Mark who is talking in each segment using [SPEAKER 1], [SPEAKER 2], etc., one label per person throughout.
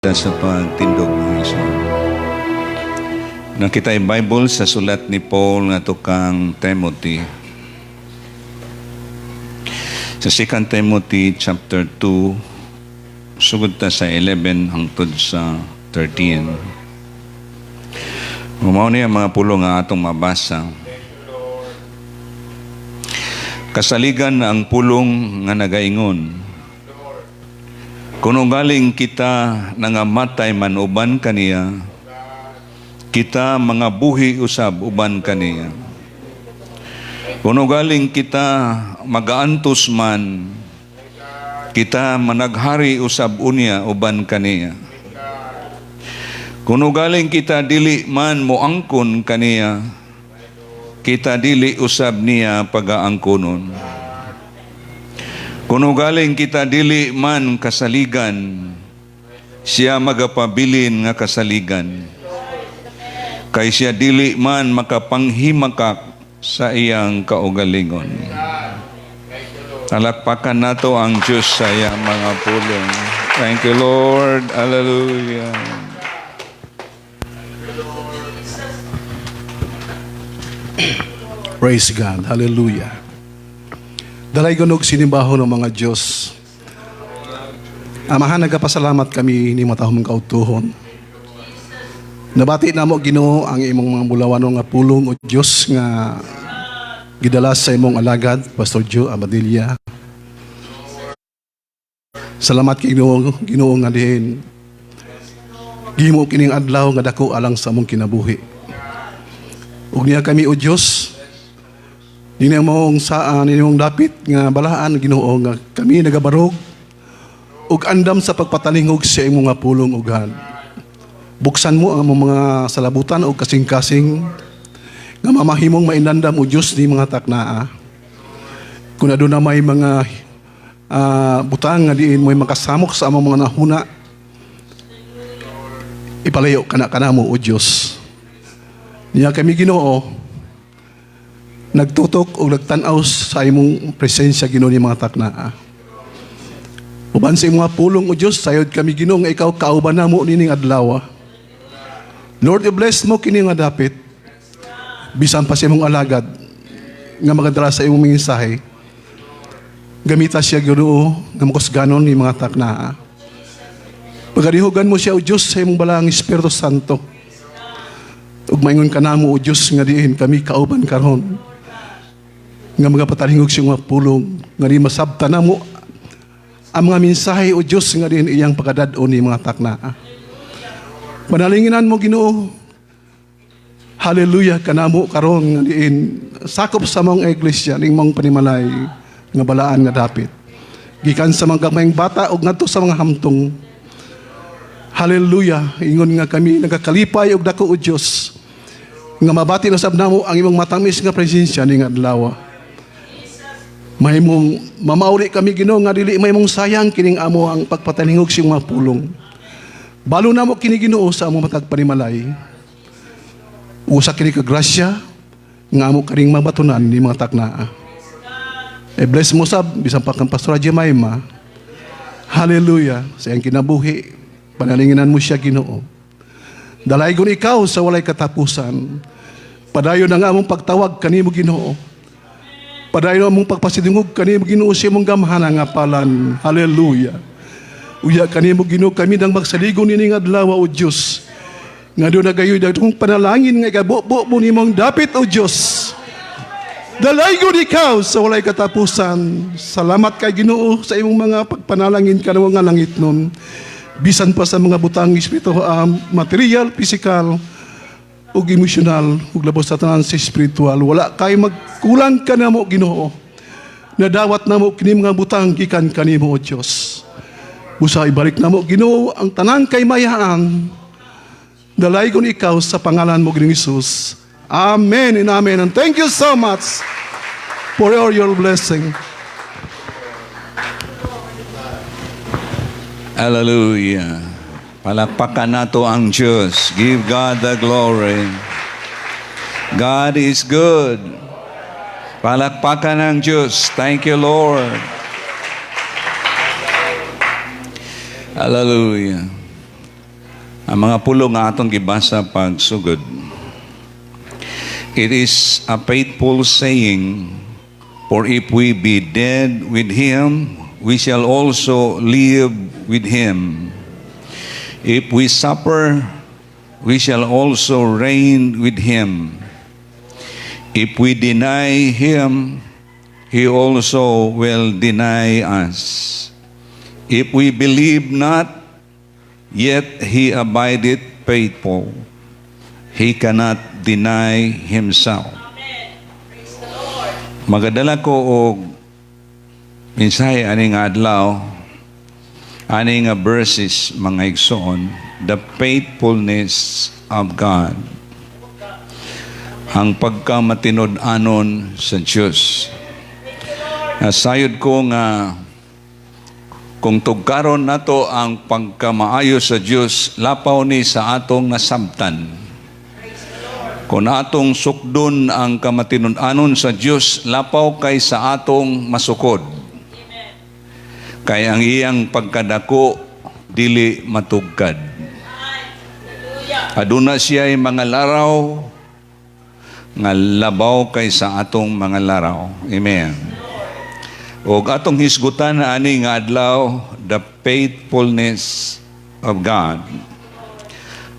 [SPEAKER 1] Sa pagtindog, mga igsoon. Nakita yung Bible sa sulat ni Paul nga kang Timothy. Sa 2 Timothy chapter 2, sugod ta sa 11 hangtod sa 13. Mao ni ang mga pulong nga atong mabasa. Kasaligan ang pulong nga nagaingon, "Kung galing kita nangamatay man uban kaniya, kita mga buhi usab uban kaniya. Kung galing kita magaantos man, kita managhari usab unya uban kaniya. Kung galing kita dili man moangkon kaniya, kita dili usab niya pagaangkonon. Kung galing kita dili man kasaligan, siya magapabilin nga kasaligan. Kay siya dili man makapanghimakak sa iyang kaugalingon." Talakpakan nato ang Diyos sa iyang mga pulong. Thank you, Lord. Hallelujah.
[SPEAKER 2] Praise God. Hallelujah. Dalaygon og sinimbaho ng mga Diyos. Amahan, nagapasalamat kami ni matahong kautuhon. Nabati namo, Ginoo, ang imong mga bulawanon nga pulong, o Diyos, nga gidala sa imong alagad, Pastor Joe Abadilla. Salamat kay Ginoo, Ginoo, nga diin gihimo kining adlaw nga dako alang sa among kinabuhi. Ug niya kami, o Diyos, nini mong saan nimong dapit nga balaan, Ginoo, nga kami nagabarog ug andam sa pagpatalingog sa imong nga pulong ughan. Buksan mo ang among mga salabutan ug kasing-kasing nga mamahimong mainandam, o Diyos, ni mga taknaa. Kung aduna may mga butang nga diin mo'y makasamok sa among mga nahuna, ipalayo kana kanamo, o Diyos. Niya kami, Ginoo, nagtutok o nagtanaw sa imong presensya, Ginoo, ni mga taknaa. Uban sa imong mga pulong, o Diyos, sayod kami, Ginoo, nga ikaw kauban namo nining adlaw. Lord, i-bless mo kini nga dapit bisan pa sa imong alagad nga magadala sa imong mensahe. Gamita siya, Ginoo, nga makusganon ni mga taknaa. Pagarihugan mo siya, o Diyos, sa imong balaang Espiritu Santo. Ug maingon ka namo, o Diyos, nga diin kami kauban karon nga mga patalingog sa mga pulong nga di masabta namo ang mga mensahe, o Diyos, nga diin iyang pagkadad-on ni mga taknaa. Panalinginan mo, Ginoo. Hallelujah, kanamo karon nga diin sakop sa mong iglesia ning mong panimalay nga balaan nga dapit. Gikan sa mga gamayng bata ug ngadto sa mga hamtong. Hallelujah, ingon nga kami nagakalipay og dako, o Dios, nga mabati na sab namo ang imong matamis nga presensya ning adlaw. Mahimong mamauli kami, Ginoo, nga dili mahimong sayang kining amo ang pagpatalingog sa imong mga pulong. Balo namo kini, Ginoo, sa among matag panimalay. Usa kini ka grasya nga amo karing mabatunan ni mga taknaa. E bless mo sab bisan pa kang Pastora Jemima. Hallelujah. Sa iyang kinabuhi, panalinginan mo siya, Ginoo. Dalaygon ikaw sa walay katapusan. Padayon ang among pagtawag kanimo, Ginoo. Padayon among pagpasidungog kanimo, Ginoo, sa imong gamhana nga palan. Hallelujah. Uya kanimo, Ginoo, kami nang magsaligon nining adlaw, o Dios. Nga duna gayoy dagkong panalangin nga ikabubo mo nimong dapit, o Dios. Dalaygon ikaw sa walay katapusan. Salamat kay, Ginoo, sa imong mga pagpanalangin kanamo nga langit nun. Bisan pa sa mga butang espiritu, material, physical, ug emosyonal, ug labos sa tanan sa spiritual. Wala kay magkulang kanamo, Ginoo. Nadawat namo kini mga butang gikan kanimo, o Dios. Busa ibalik namo, Ginoo, ang tanang kaymayaan. Dalaygon ikaw sa pangalan mo, Ginoong Hesus. Amen and amen. And thank you so much for all your blessing.
[SPEAKER 1] Hallelujah. Palakpakan nato ang Diyos. Give God the glory. God is good. Palakpakan ang Diyos. Thank you, Lord. Hallelujah. Ang mga pulong nga atong gibasa pagsugod. It is a faithful saying, for if we be dead with Him, we shall also live with Him. If we suffer, we shall also reign with Him. If we deny Him, He also will deny us. If we believe not, yet He abideth faithful. He cannot deny Himself. Magadala ko og mensahe ani nga adlaw, ani nga verses, mga igsoon, the faithfulness of God. Ang pagkamatinud-anon sa Diyos. Nasayod ko nga kung tugkaron nato ang pagkamaayo sa Diyos, lapaw ni sa atong nasabtan. Kung atong sukdon ang kamatinud-anon sa Diyos, lapaw kay sa atong masukod. Kay ang iyang pagkadako dili matugkad. Aduna siya mga laraw nga labaw kay sa atong mga laraw. Amen. Og atong hisgutan na ani nga adlaw, the faithfulness of God.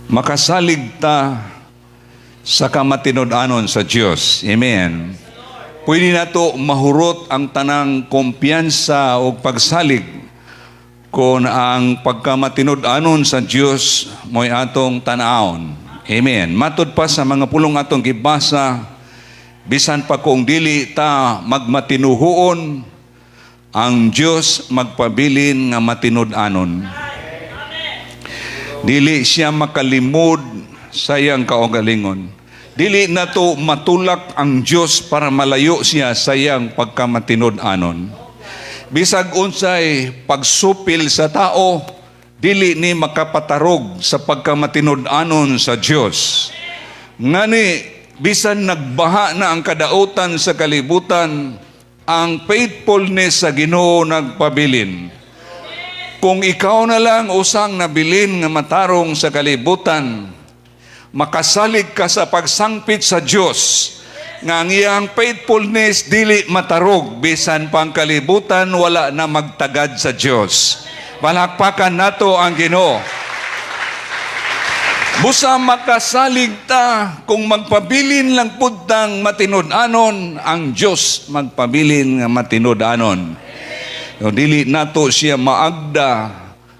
[SPEAKER 1] Makasalig ta sa kamatinud-anon sa Dios. Amen. Pwede nato mahurot ang tanang kumpiyansa o pagsalig kung ang pagkamatinud-anon sa Dios mo'y atong tan-awon. Amen. Matud pa sa mga pulong atong gibasa, bisan pa kung dili ta magmatinuhuon, ang Dios magpabilin nga matinud-anon. Dili siya makalimod sa iyang kaugalingon. Dili nato matulak ang Dios para malayo siya sa iyang pagkamatinud-anon. Bisag unsay pagsupil sa tao, dili ni makapatarog sa pagkamatinud-anon sa Dios. Ngani bisan nagbaha na ang kadautan sa kalibutan, ang faithfulness sa Ginoo nagpabilin. Kung ikaw na lang usang nabilin nga matarong sa kalibutan, makasalig ka sa pagsangpit sa Dios nga ang iyang faithfulness dili matarog bisan pang kalibutan wala na magtagad sa Dios. Palakpakan nato ang Ginoo. Busa makasalig ta kung magpabilin lang pud tang matinud-anon, ang Dios magpabilin nga matinud-anon. No, dili nato siya maagda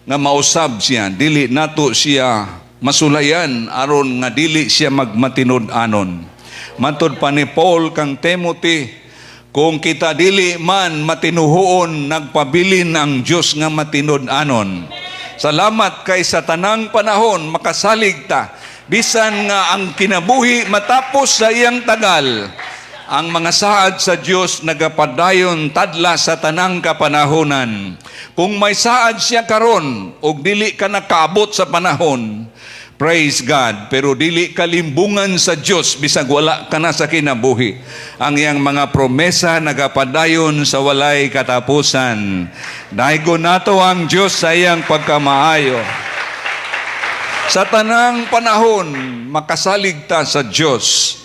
[SPEAKER 1] nga mausab siya, dili nato siya masulayan aron nga dili siya magmatinud-anon. Matod pa ni Paul kang Timothy, kung kita dili man matinuhuon, nagpabilin ang Dios nga matinud-anon. Salamat kay sa tanang panahon makasalig ta bisan nga ang kinabuhi matapos sa iyang tagal. Ang mga saad sa Dios nagapadayon tadla sa tanang kapanahonan. Kung may saad siya karon og dili ka nakaabot sa panahon, praise God, pero dili ka limbungan sa Dios bisag wala ka na sa kinabuhi. Ang iyang mga promesa nagapadayon sa walay katapusan. Daygon nato ang Dios sa iyang pagkamaayo. Sa tanang panahon, makasalig ta sa Dios.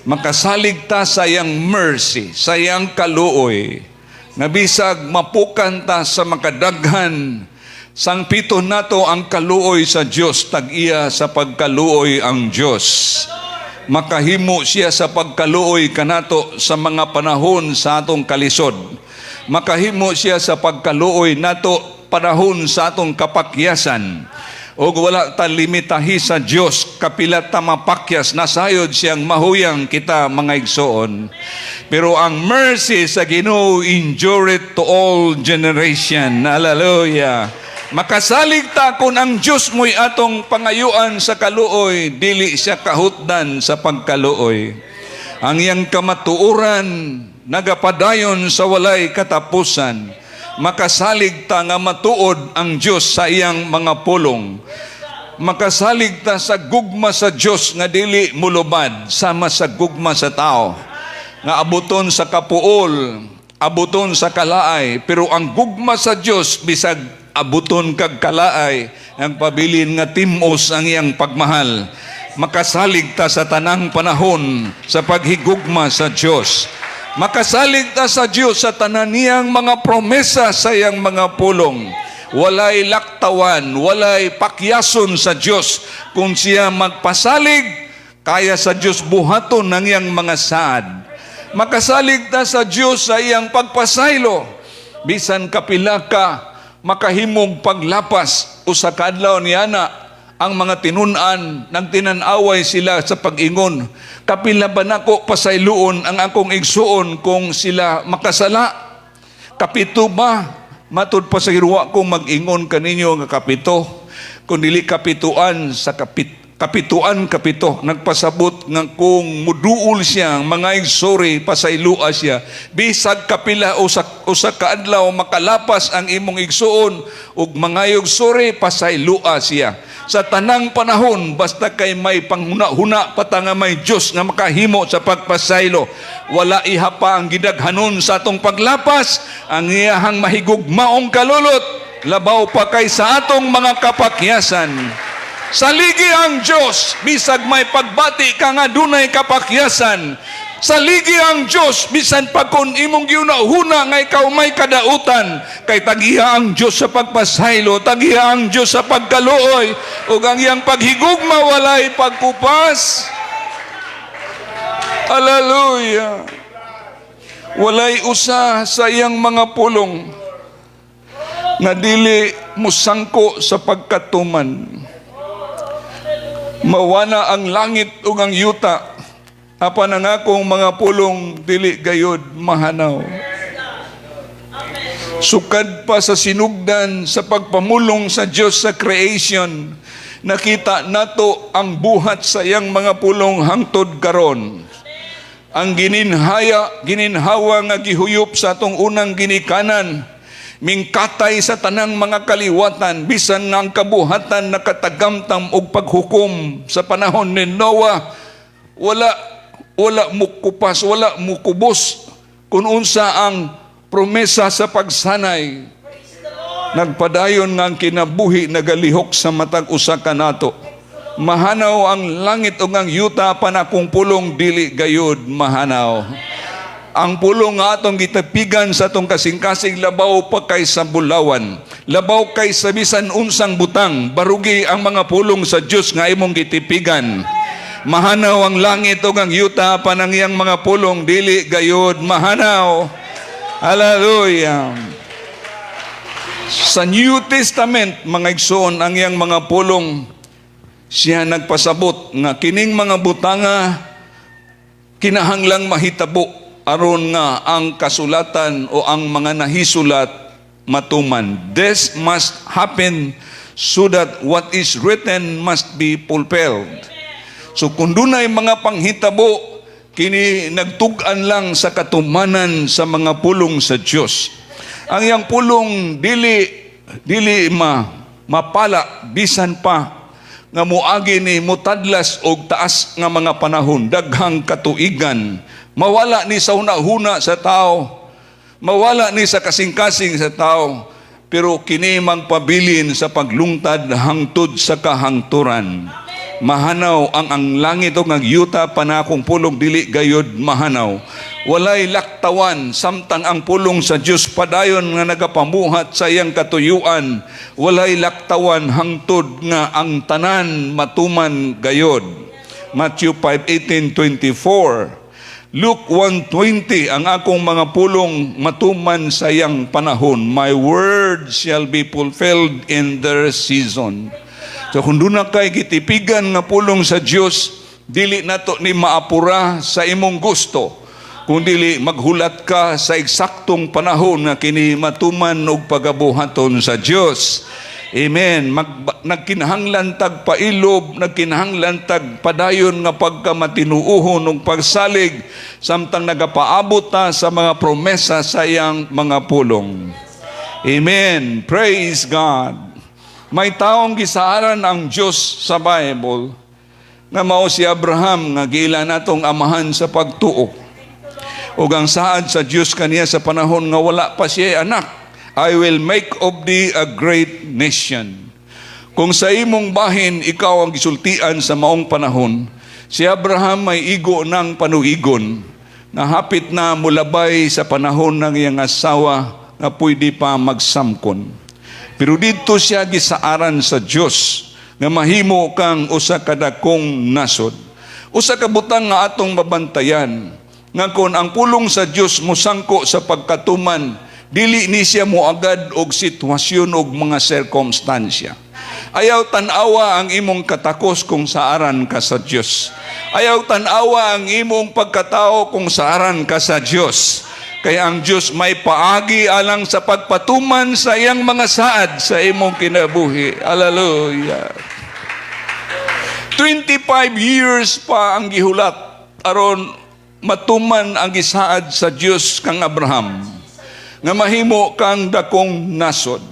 [SPEAKER 1] Makasalig ta sa iyang mercy, sa iyang kaluoy. Nga bisag mapukan ta sa makadaghan, sangpiton nato ang kaluoy sa Dios, tag-iya sa pagkaluoy ang Dios. Makahimo siya sa pagkaluoy kanato sa mga panahon sa atong kalisod. Makahimo siya sa pagkaluoy nato panahon sa atong kapakyasan. O wala ta limitahi sa Dios, kapila ta mapakyas, nasayod siyang mahuyang kita, mga igsoon. Pero ang mercy sa Ginoo endureth to all generation. Hallelujah. Makasalig ta kung ang Diyos mo'y atong pangayuan sa kaluoy, dili siya kahutdan sa pagkaluoy. Ang iyang kamatuoran nagapadayon sa walay katapusan. Makasalig ta nga matuod ang Diyos sa iyang mga pulong. Makasalig ta sa gugma sa Diyos nga dili mulubad sama sa gugma sa tao. Nga abuton sa kapuol, abuton sa kalaay, pero ang gugma sa Diyos, bisag abuton kag kalaay, Nagpabilin nga tim-os ang iyang pagmahal. Makasalig ta sa tanang panahon sa paghigugma sa Dios. Makasalig ta sa Dios sa tanan niyang mga promesa sa iyang mga pulong. Walay laktawan, walay pakyason sa Dios. Kung siya magpasalig, kaya sa Dios buhaton ang iyang mga saad. Makasalig ta sa Dios sa iyang pagpasaylo. Bisan kapila ka makahimog paglapas, usa ka adlaw niana ang mga tinun-an nagtinan-away sila sa pag-ingon, "Kapila ba nako pasayloon ang akong igsuon kung sila makasala? Kapito ba?" Matud pa sa wa kong mag-ingon kaninyo nga kapito, kung dili kapituan sa kapituan kapito. Nagpasabot nga kung muduol siya mga igsorry, pasaylua siya. Bisag kapila usa ka adlaw makalapas ang imong igsuon ug mangayog sorry, pasaylua siya. Sa tanang panahon, basta kay may panghuna-huna pa ta nga may Dios nga makahimo sa pagpasaylo, wala ihapa ang gidaghanon sa atong paglapas. Ang iyahang mahigugmaong kalulot labaw pa kay sa atong mga kapakyasan. Saligi ang Diyos, bisag may pagbati ka nga dunay kapakyasan. Saligi ang Diyos, bisan pa kung imong giuna-huna nga ikaw may kadautan, kay tagiha ang Diyos sa pagpasaylo, tagiha ang Diyos sa pagkaluoy, ug ang iyang paghigugma walay pagkupas. Hallelujah! Walay usa sa iyang mga pulong nga dili musangko sa pagkatuman. Mawana ang langit ug ang yuta, apan ang akong mga pulong dili gayod mahanaw. Sukad pa sa sinugdan sa pagpamulong sa Dios sa creation, nakita nato ang buhat sa iyang mga pulong hangtod karon. Ang gininhawa nga gihuyop sa atong unang ginikanan, mingkatay sa tanang mga kaliwatan, bisan nga ang kabuhatan nakatagamtam og paghukom sa panahon ni Noah, wala mukupas, wala mukubos kung unsa ang promesa sa pagsanay. Nagpadayon nga ang kinabuhi nagalihok sa matag usa kanato. Mahanaw ang langit ug ang yuta, apan akong pulong dili gayud mahanaw. Ang pulong nga atong gitapigan sa atong kasing-kasing labaw pa kay sa bulawan. Labaw kay sa bisan unsang butang, barugi ang mga pulong sa Dios nga imong gitipigan. Mahanaw ang langit ug ang yuta, apan ang iyang mga pulong dili gayud mahanaw. Hallelujah. Sa New Testament, mga igsoon, ang iyang mga pulong, siya nagpasabot nga kining mga butanga kinahanglang mahitabo aron nga ang kasulatan o ang mga nahisulat matuman. This must happen so that what is written must be fulfilled. So kung dunay mga panghitabo, kini nagtug-an lang sa katumanan sa mga pulong sa Dios. Ang iyang pulong dili mapala bisan pa nga muagi ni mutadlas og taas nga mga panahon, daghang katuigan, mawala ni sa huna-huna sa tao, mawala ni sa kasing-kasing sa tao, pero kini magpabilin sa paglungtad hangtod sa kahangturan. Mahanaw ang langit ug ang yuta, apan akong pulong dili gayod mahanaw. Walay laktawan samtang ang pulong sa Dios padayon nga nagapamuhat sa iyang katuyuan. Walay laktawan hangtod nga ang tanan matuman gayod. Matthew 5:18-24. Luke 1:20, "Ang akong mga pulong matuman sa iyang panahon." "My word shall be fulfilled in their season." So kung duna kay gitipigan nga pulong sa Dios, dili nato ni maapura sa imong gusto. Kung dili maghulat ka sa eksaktong panahon nga kini matuman og pagabuhaton sa Dios. Amen. Nagkinahanglan tag pailob, nagkinahanglan tag padayon nga pagkamatinuohon ug pagsalig samtang nagapaabot ta sa mga promesa sa iyang mga pulong. Amen. Praise God. May taong gisaaran ang Dios sa Bible nga mao si Abraham nga giila natong amahan sa pagtuo. Ug ang saad sa Dios kaniya sa panahon nga wala pa siya anak, "I will make of thee a great nation." Kung sa imong bahin ikaw ang gisultian sa maong panahon, si Abraham may igo ng panuigon na hapit na mulabay sa panahon ng iyang asawa nga pwede pa magsamkon. Pero dito siya gisaaran sa Dios nga mahimo kang usa ka dakong nasod. Usa ka butang nga atong mabantayan nga kon ang pulong sa Dios mosangko sa pagkatuman, dili ni siya moagad og sitwasyon og mga sirkumstansya. Ayaw tan-awa ang imong katakos kung saaran ka sa Dios. Ayaw tan-awa ang imong pagkatao kung saaran ka sa Dios. Kaya ang Dios may paagi alang sa pagpatuman sa iyang mga saad sa imong kinabuhi. Hallelujah. 25 years pa ang gihulat aron matuman ang gisaad sa Dios kang Abraham nga mahimo kang dakong nasod.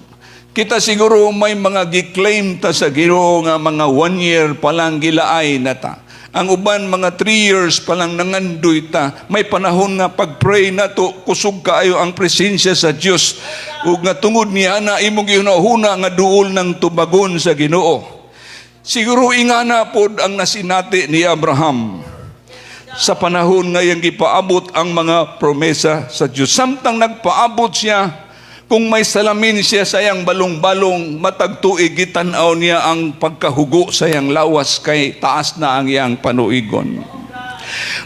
[SPEAKER 1] Kita siguro may mga gi-claim ta sa Ginoo nga mga 1 year pa lang gilaay na ta. Ang uban, mga 3 years pa lang nangandoy ta. May panahon nga pag-pray nato, kusog kaayo ang presensya sa Dios. Ug nga tungod niya na imong gihuna nga duol ng tubagon sa Ginoo. Siguro ingana pod ang nasinati ni Abraham sa panahon nga iyang gipaabot ang mga promesa sa Dios. Samtang nagpaabot siya, kung may salamin siya sa iyang balong-balong, matag tuig gitan-aw niya ang pagkahugo sa iyang lawas kay taas na ang iyang panuigon.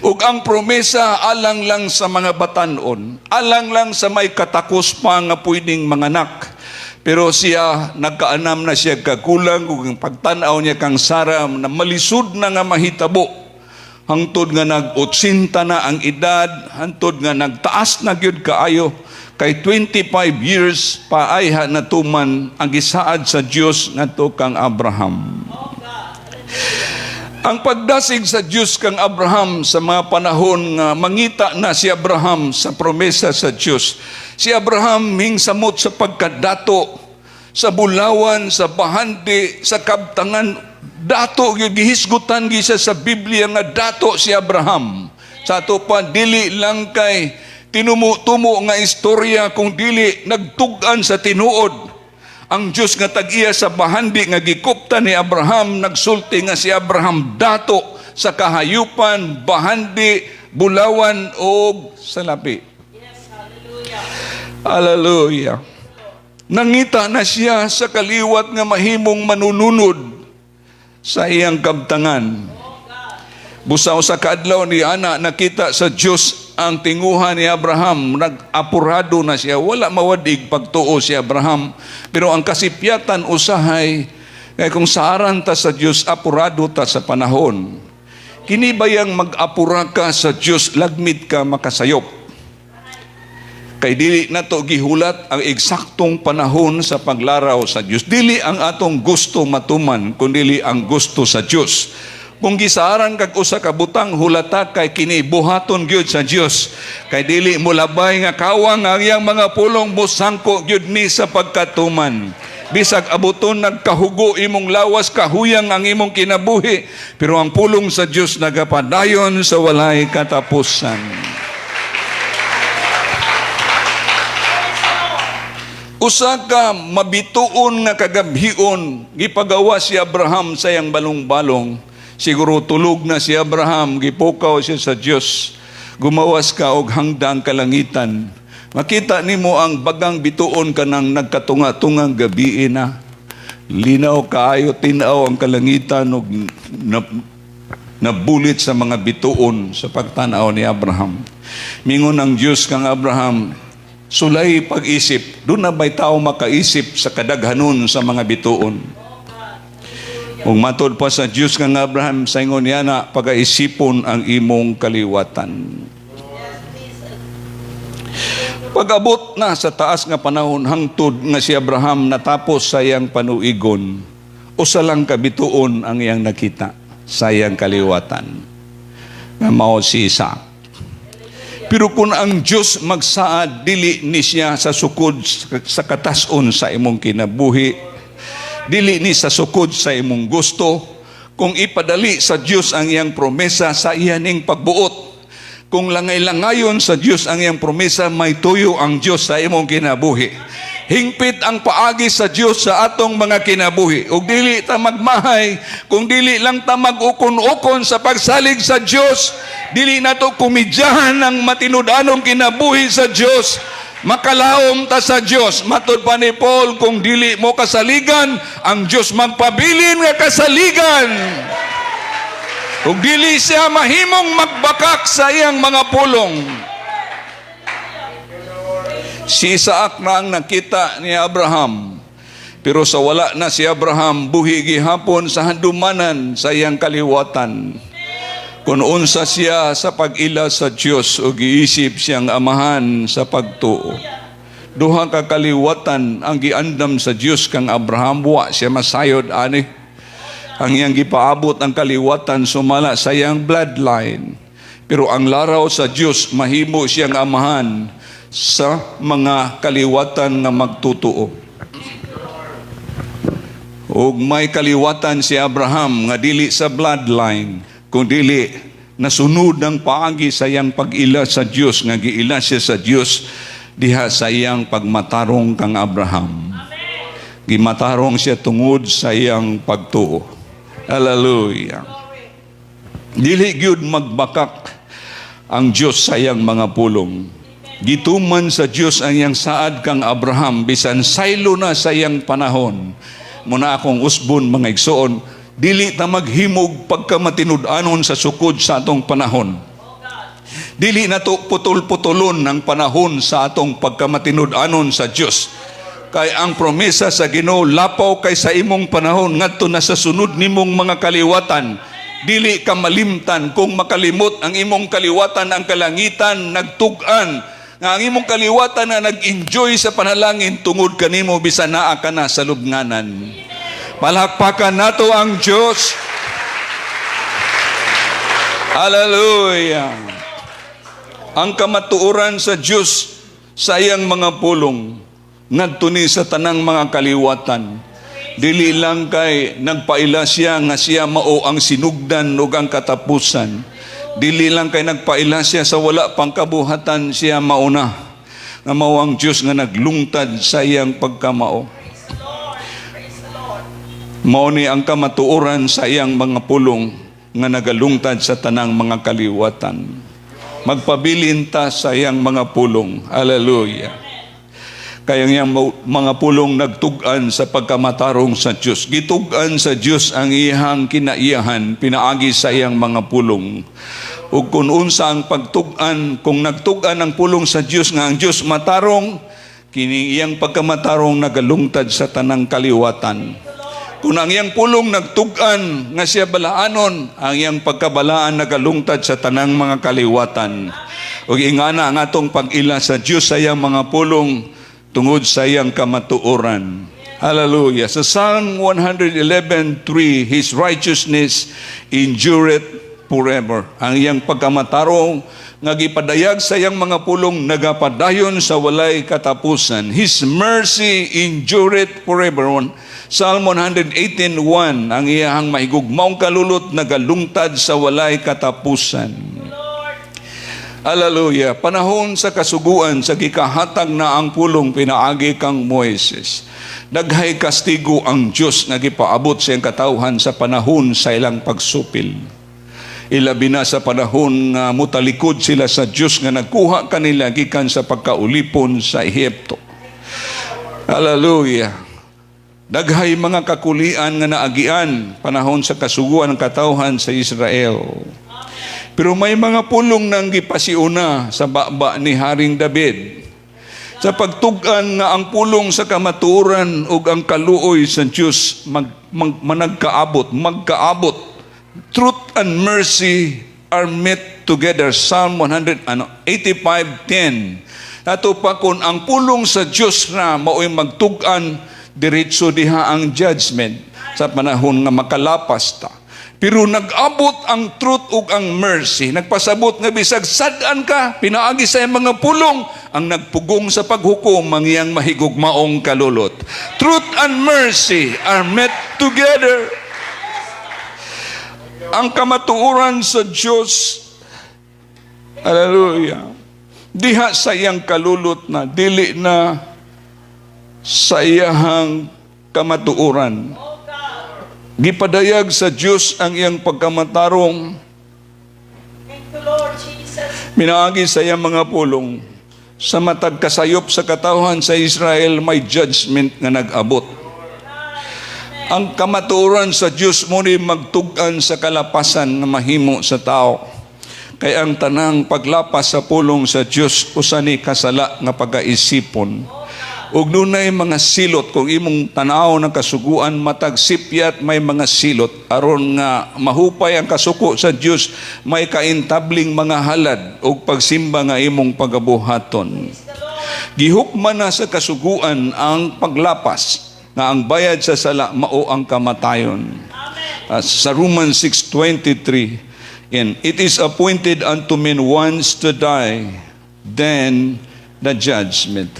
[SPEAKER 1] Ug ang promesa alang lang sa mga batanon, alang lang sa may katakos pa nga pwedeng manganak. Pero siya, nagkaanam na siya kagulang, ug ang pagtan-aw niya kang Sara na malisod na nga mahitabo. Hangtod nga nag-80 na ang edad, hangtod nga nagtaas na gyud kaayo, kay 25 years pa ay ha natuman ang gisaad sa Dios ngadto kang Abraham. Ang pagdasig sa Dios kang Abraham sa mga panahon nga mangita na si Abraham sa promesa sa Dios. Si Abraham hingsamot sa pagkadato sa bulawan, sa bahandi, sa kabtangan. Dato gyud, gihisgutan gyud siya sa Biblia nga dato si Abraham. Sa ato pa, dili lang kay tinumo-tumo nga istorya kung dili nagtug-an sa tinuod. Ang Diyos nga tag-iya sa bahandi nga gikuptan ni Abraham nagsulti nga si Abraham dato sa kahayupan, bahandi, bulawan og salapi. Hallelujah. Nangita na siya sa kaliwat nga mahimong manununod sa iyang kabtangan. Busa sa kaadlaw ni ana nakita sa Dios ang tinguha ni Abraham, nag-apurado na siya. Wala mawadig pagtuo si Abraham. Pero ang kasipyatan usahay, kay kung saaran ta sa Dios, apurado ta sa panahon. Kini bayang mag-apura ka sa Dios, lagmit ka makasayop. Kay dili nato gihulat ang eksaktong panahon sa paglaraw sa Dios. Dili ang atong gusto matuman, kundi ang gusto sa Dios. Kung gisaaran kag usa ka butang, hulata kay kini buhaton gyud sa Dios. Kay dili mo labay nga kawang ang iyang mga pulong, mosangko gyud ni sa pagkatuman. Bisag abuton nagkahugo imong lawas, kahuyang ang imong kinabuhi, pero ang pulong sa Dios nagapadayon sa walay katapusan. Usa ka mabituon nga kagabhion, gipagawa si Abraham sa iyang balong-balong. Siguro tulog na si Abraham, gipukaw siya sa Dios. Gumawas ka og hangda ang kalangitan. Makita nimo ang bagang bituon kanang nagkatunga-tungang gabi na. Linaw kaayo tin-aw ang kalangitan og nabulit sa mga bituon sa pagtanaw ni Abraham. Mingon ang Dios kang Abraham, "Sulay pag-isip, duna ba'y tao makaisip sa kadaghanon sa mga bituon?" Ug matod pa sa Dios kang Abraham, sa ingon niya na, "Pagaisipon ang imong kaliwatan." Pag-abot na sa taas nga panahon hangtod nga si Abraham natapos sa iyang panuigon, usa lang ka bituon ang iyang nakita sa iyang kaliwatan, nga mao si Isaac. Pero kung ang Diyos magsaad, dili ni siya sa sukod sa katason sa imong kinabuhi, dili ni sa sukod sa imong gusto. Kung ipadali sa Diyos ang iyang promesa sa iya ning pagbuot, Kung langay-langayon sa Dios ang iyang promesa, may tuyo ang Dios sa imong kinabuhi. Hingpit ang paagi sa Dios sa atong mga kinabuhi. Ug dili ta magmahay kung dili lang ta mag-ukon-ukon sa pagsalig sa Dios, dili nato komedyahan ang matinud-anong kinabuhi sa Dios. Makalaom ta sa Dios. Matud pa ni Paul, kung dili mo kasaligan, ang Dios magpabilin nga kasaligan. Ug dili siya mahimong magbakak sa iyang mga pulong. Si Isaac na ang nakita ni Abraham. Pero sa wala na si Abraham, buhi gihapon sa handumanan sa iyang kaliwatan. Kung unsa siya sa pag-ila sa Dios o giisip siyang amahan sa pagtuo. Duha ka kaliwatan ang giandam sa Dios kang Abraham, wa siya masayod ani. Ang iyang gipaabot ang kaliwatan sumala sa iyang bloodline. Pero ang laraw sa Dios, mahimo siyang amahan sa mga kaliwatan nga magtutuo. Ug may kaliwatan si Abraham nga dili sa bloodline, kung dili nasunod ang paagi sa iyang pag-ila sa Dios, nga giila siya sa Dios diha sa iyang pagmatarong kang Abraham. Gimatarong siya tungod sa iyang pagtuo. Hallelujah. Dili gyud magbakak ang Dios sa iyang mga pulong. Gituman sa Dios ang iyang saad kang Abraham bisan saylo na sa iyang panahon. Muna akong usbon, mga igsoon, dili ta maghimog pagkamatinud-anon sa sukod sa atong panahon. Dili na to putol-putulon ang panahon sa atong pagkamatinud-anon sa Dios. Kay ang promesa sa Ginoo lapaw kay sa imong panahon ngadto na sa sunod nimong mga kaliwatan. Dili ka malimtan. Kung makalimot ang imong kaliwatan, ang kalangitan nagtug-an nga ang imong kaliwatan na nag-enjoy sa panalangin tungod kanimo bisan naa ka na sa lubnganan. Palakpakan nato ang Diyos. Hallelujah. Ang kamatuoran sa Diyos sa iyang mga pulong ngadto ni sa tanang mga kaliwatan. Dili lang kay nagpaila siya nga siya mao ang sinugdan ug ang katapusan. Dili lang kay nagpaila siya sa wala pang kabuhatan siya mauna. Nga mao ang Diyos nga naglungtad sa iyang pagkamao. Mao ni ang kamatuoran sa iyang mga pulong nga nagalungtad sa tanang mga kaliwatan. Magpabilin ta sa iyang mga pulong. Hallelujah. Kaya ang iyang mga pulong nagtug-an sa pagkamatarong sa Diyos. Gitug-an sa Diyos ang iyang kinaiyahan, pinaagi sa iyang mga pulong. Ug kung unsa ang pagtug-an, kung nagtug-an ang pulong sa Diyos nga ang Diyos matarong, kini iyang pagkamatarong nagalungtad sa tanang kaliwatan. Kung ang iyang pulong nagtug-an nga siya balaanon, ang iyang pagkabalaan nagalungtad sa tanang mga kaliwatan. Ug ingana ang atong pag-ila sa Diyos sa iyang mga pulong tungod sa iyang kamatuoran. Hallelujah. Sa Psalm 111:3, "His righteousness endureth forever." Ang iyang pagkamatarong nga gipadayag sa iyang mga pulong nagapadayon sa walay katapusan. "His mercy endureth forever." Psalm 118:1, ang iyang mahigugmaong kalulot nagalungtad sa walay katapusan. Hallelujah. Panahon sa Kasuguan, sa gikahatag na ang pulong pinaagi kang Moises, daghay kastigo ang Dios nga gipaabot sa iyang katawhan sa panahon sa ilang pagsupil. Ilabi na sa panahon nga mutalikod sila sa Dios nga nagkuha kanila gikan sa pagkaulipon sa Ehipto. Hallelujah. Daghay mga kakulian nga naagian panahon sa Kasuguan ng katawhan sa Israel. Pero may mga pulong nang gipasiuna sa baba ni Haring David. Sa pagtug-an nga ang pulong sa kamatuoran ug ang kaluoy sa Dios managkaabot, magkaabot. Truth and mercy are met together. Psalm 100, ano, 85:10. Ato pa kung ang pulong sa Dios na mao'y magtug-an, diretso diha ang judgment sa panahon nga makalapas ta. Pero nag-abot ang truth ug ang mercy. Nagpasabot nga bisag sad-an ka, pinaagi sa iyang mga pulong, ang nagpugong sa paghukom ang iyang mahigugmaong kalulot. Truth and mercy are met together. Ang kamatuoran sa Diyos Hallelujah. Diha sa iyang kalulot na, dili na sa iyahang kamatuoran. Gipadayag sa Dios ang iyang pagkamatarong
[SPEAKER 3] Thank you, Lord Jesus.
[SPEAKER 1] Minaagi sa iyang mga pulong. Sa matag kasayop sa katawhan sa Israel, may judgment nga nag-abot. Ang kamatuoran sa Dios mao ni magtug-an sa kalapasan nga mahimo sa tao. Kay ang tanang paglapas sa pulong sa Dios usa ni kasala nga pagkaisipon. Ug dunay mga silot. Kung imong tanaw ng kasuguan, matag sipyat may mga silot aron nga mahupay ang kasuko sa Dios, may kaintabling mga halad ug pagsimba nga imong pagabuhaton. Gihukman na sa kasuguan ang paglapas nga ang bayad sa sala mao ang kamatayon. Sa Romans 6:23, and it is appointed unto men once to die, then the judgment.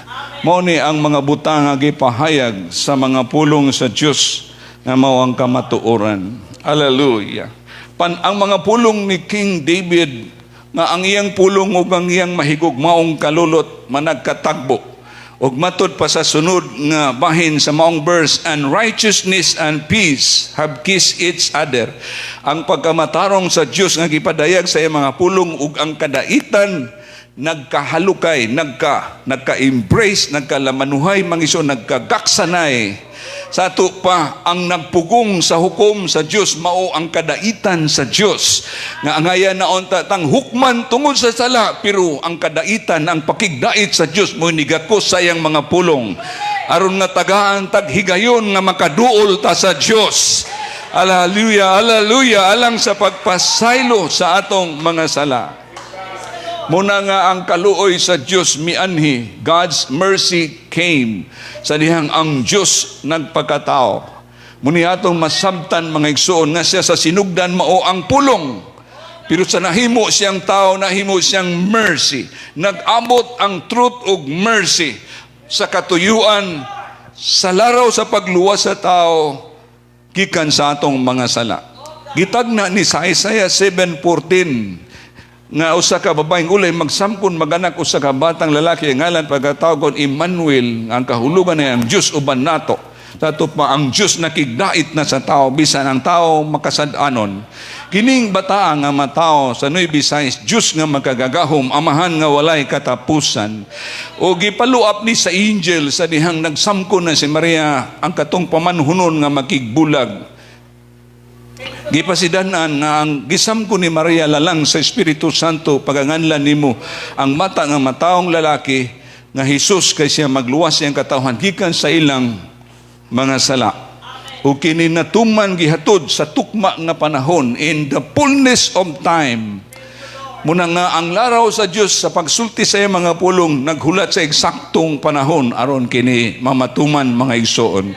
[SPEAKER 1] Mao ni ang mga butang nga gipahayag sa mga pulong sa Dios nga mao ang kamatuoran. Hallelujah. Pan ang mga pulong ni King David nga ang iyang pulong ug ang iyang mahigugmaong kalulot managkatagbo. Ug matud pa sa sunod nga bahin sa maong verse, "And righteousness and peace have kissed each other." Ang pagkamatarong sa Dios nga gipadayag sa iyang mga pulong ug ang kadaitan nagkahalukay, nagka-embrace, nagkalamanuhay, mga igsoon, nagkagaksanay. Sa ato pa, ang nagpugong sa hukom sa Dios mao ang kadaitan sa Dios. Nga angayan na unta tang hukman tungod sa sala, pero ang kadaitan, ang pakigdait sa Dios mo nigakos sa iyang mga pulong. Aron nga tagaan tag higayon nga makaduol ta sa Dios. Hallelujah, hallelujah, alang sa pagpasaylo sa atong mga sala. Muna nga ang kaluoy sa Dios mianhi, God's mercy came sa dihang ang Dios nagpakatao. Muni atong masabtan, mga igsoon, nga siya sa sinugdan mao ang pulong. Pero sa nahimo siyang tao, nahimo siyang mercy. Nag-abot ang truth ug mercy sa katuyuan sa laraw sa pagluwas sa tao gikan sa atong mga sala. Gitagna ni sa Isaiah 7:14 nga usa ka babaeng ulay magsamkon, maganak usa ka batang lalaki, ang ngalan pagkatawgon Emmanuel, ang kahulugan ay ang Dios uban nato. Sa ato pa, ang Dios nakigdait na sa tao bisan ang tao makasad-anon. Kining bataa nga matao sa Nueva Visayas, Dios nga makagagahom, Amahan nga walay katapusan. O gipaluap ni sa angel sa dihang nagsamkon na si Maria ang katong pamanhunon nga makigbulag. Gipasidanan nga ang gisamko ni Maria lalang sa Espiritu Santo, "Paganganlan nimo ang bata nga mataong lalaki nga Jesus kay siya magluwas siyang katawhan gikan sa ilang mga sala." Ug kini natuman, gihatod sa tukma nga panahon, in the fullness of time. Muna nga ang laraw sa Dios sa pagsulti sa iyang mga pulong naghulat sa eksaktong panahon aron kini mamatuman, mga igsoon.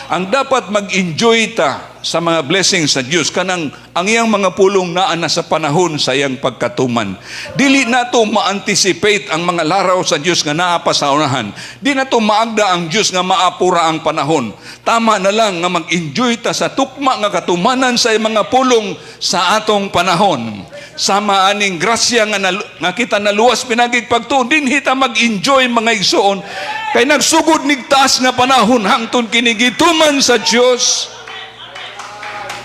[SPEAKER 1] Ang dapat mag-enjoy ta sa mga blessings sa Dios kanang ang iyang mga pulong naa na sa panahon sa iyang pagkatuman. Dili nato ma-anticipate ang mga laraw sa Dios nga naa pa sa unahan. Di nato maagda ang Dios nga maapura ang panahon. Tama na lang nga mag-enjoy ta sa tukma nga katumanan sa iyang mga pulong sa atong panahon. Sama aning grasya nga kita naluwas pinagig pagtuo, dinhi ta mag-enjoy, mga igsoon, kay nagsugod nig taas nga panahon hangtod kini gituman sa Dios.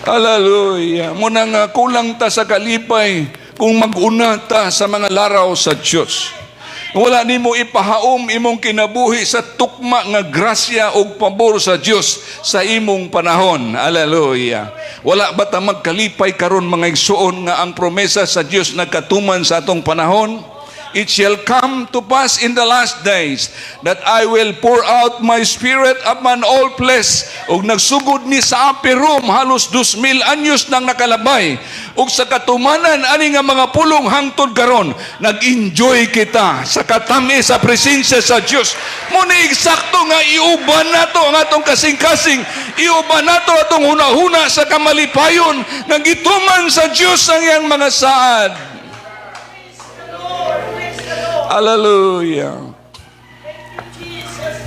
[SPEAKER 1] Hallelujah. Muna nga kulang ta sa kalipay kung mag-una ta sa mga laraw sa Dios. Wala nimo ipahaom imong kinabuhi sa tukma nga grasya ug pabor sa Dios sa imong panahon. Hallelujah. Wala ba ta magkalipay karon, mga igsoon, nga ang promesa sa Dios nagkatuman sa atong panahon? "It shall come to pass in the last days that I will pour out my spirit upon all flesh." Ug nagsugod ni sa upper room halos 2,000 anyos nang nakalabay. Ug sa katumanan ani nga mga pulong hangtod karon, nag-enjoy kita sa katami sa presensya sa Dios. Muni eksakto nga iuban nato ang atong kasing-kasing, iuban nato atong hunahuna sa kamalipayon nga gituman sa Dios ang iyang mga saad.
[SPEAKER 3] Praise the Lord. Praise the Lord.
[SPEAKER 1] Hallelujah.
[SPEAKER 3] Thank you, Jesus.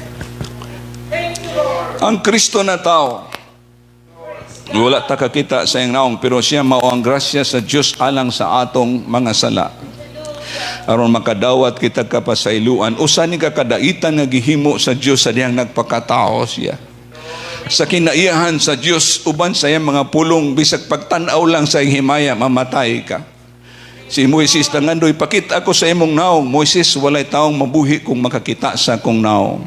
[SPEAKER 3] Thank you, Lord.
[SPEAKER 1] Ang Kristo na tao, wala ta kakita sa iyang naong, pero siya mao ang grasya sa Dios alang sa atong mga sala. Aron makadawat kita kapasayloan. Usa ni kakadaitan nga gihimo sa Dios sa dihang nagpakatao siya. Sa kinaiyahan sa Dios uban sa iyang mga pulong, bisag pagtan-aw lang sa iyang himaya, mamatay ka. Si Moises nangandoy, "Pakita ko sa imong naong." "Moises, walay taong mabuhi kung makakita sa akong naong.